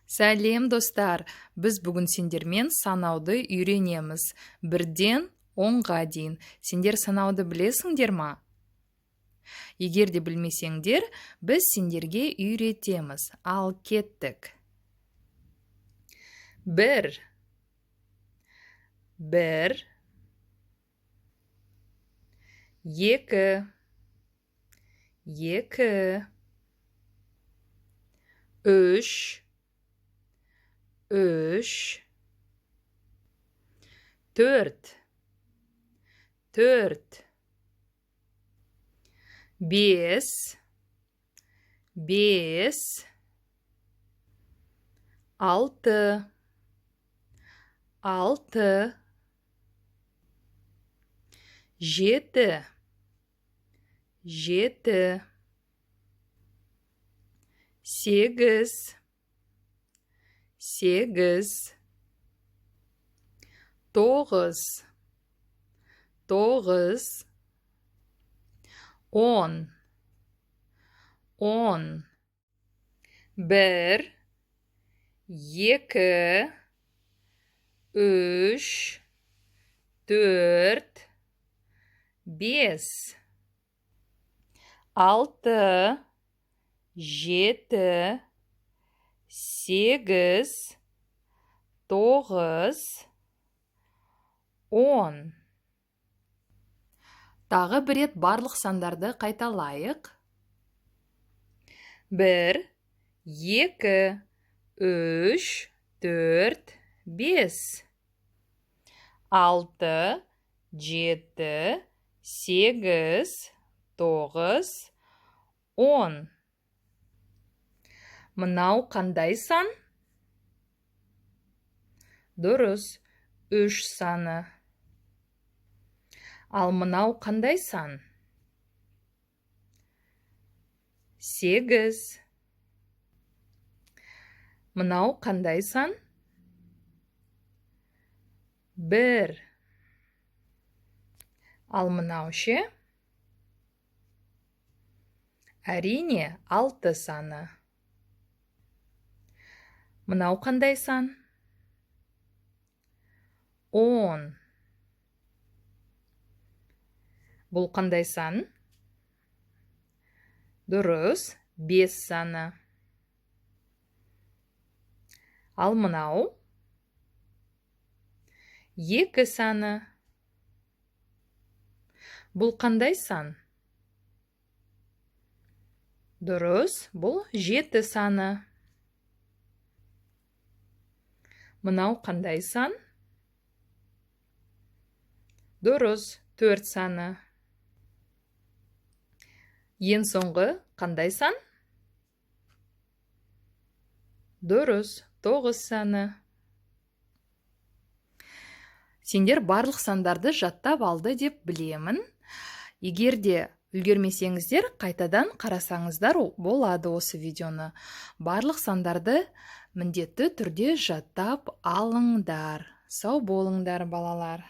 Сәлем, достар! Біз бүгін сендермен санауды үйренеміз. 1-ден 10-ға дейін. Сендер санауды білесіңдер ма? Егер де білмесеңдер, біз сендерге үйретеміз. Ал кеттік. 1. 1. 2. 2. 3. 3. 4. 4. 5. 5. 6. 6. 7. 7. 8. 8. 9. 9. 10. 10. 1. 2. 3. 4. 5. 6. 7. 8. 9. 10. Тағы бір рет барлық сандарды қайталайық. 1, 2, 3, 4, 5. 6, 7, 8, 9, 10. Мынау қандай сан? Дұрыс, 3 саны. Ал мынау қандай сан? 8. Мынау қандай сан? 1. Ал мынау ше? Әрине, 6 саны. Мынау қандай сан? 10. Бұл қандай сан? Дұрыс, 5 саны. Ал мынау? 2 саны. Бұл қандай сан? Дұрыс, бұл 7 саны. Мынау қандай сан? Дұрыс, 4 саны. Ең соңғы қандай сан? Дұрыс, 9 саны. Сендер барлық сандарды жаттап алды деп білемін. Егер де үлгермесеңіздер, қайтадан қарасаңыздар болады осы видеоны. Барлық сандарды міндетті түрде жаттап алыңдар. Сау болыңдар, балалар.